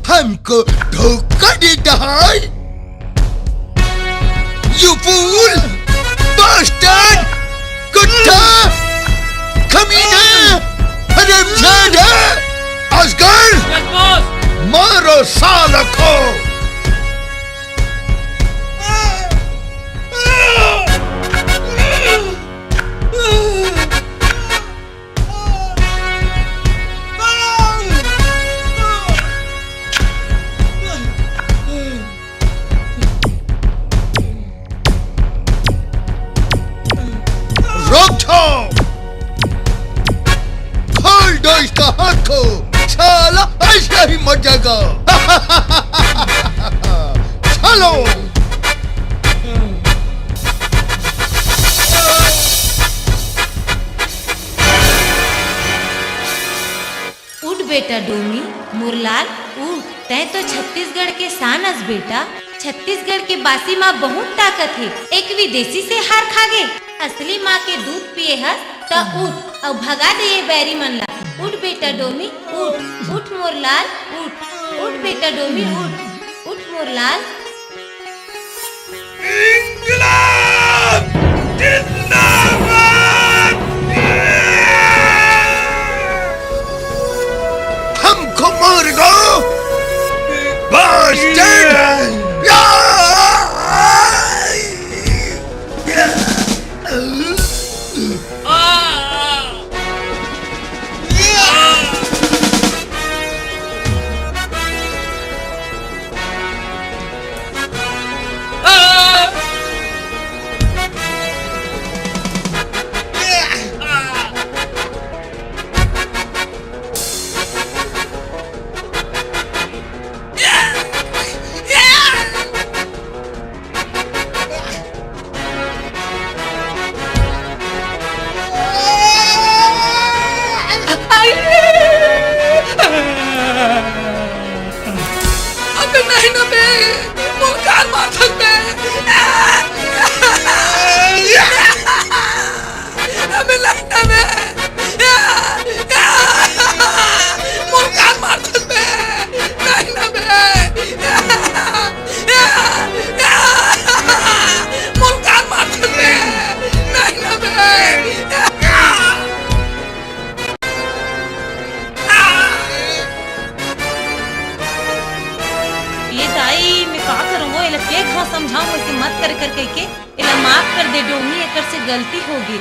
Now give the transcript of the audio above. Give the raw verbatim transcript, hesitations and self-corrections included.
हमको धोखा देता है। You fool, bastard, कुत्ता, कमीना, हरामजादा, असगर, मारो साला को। रुक जाओ। खोल दो इसका हाथ को, साला ऐसा ही मर जाएगा। चलो। उठ बेटा डोमी, मोर लाल, उठ। तैं तो छत्तीसगढ़ के शान अस बेटा। छत्तीसगढ़ के बासी माँ बहुत ताकत हे। एक विदेशी से हार खागे, असली माँ के दूध पिए हस, त उठ अउ भगा दे ये बैरी मन ला। उठ बेटा डोमी, उठ, उठ मोर लाल, उठ, उठ बेटा डोमी, उठ, उठ मोर लाल। इंकलाब जिंदाबाद। हमको मारेगा, bastard। अबे नहीं ना बे, मोर कान मार दे बे। अबे नहीं ना बे, मोर कान मार दे बे। नहीं ना बे, मोर कान मार दे बे। नहीं ना बे। ये दाई, मैं का करूं वो, एला के घाव समझाऊं, ऐसे मत कर कर कह के, एला माफ कर दे डोमी, एकर से गलती होगे।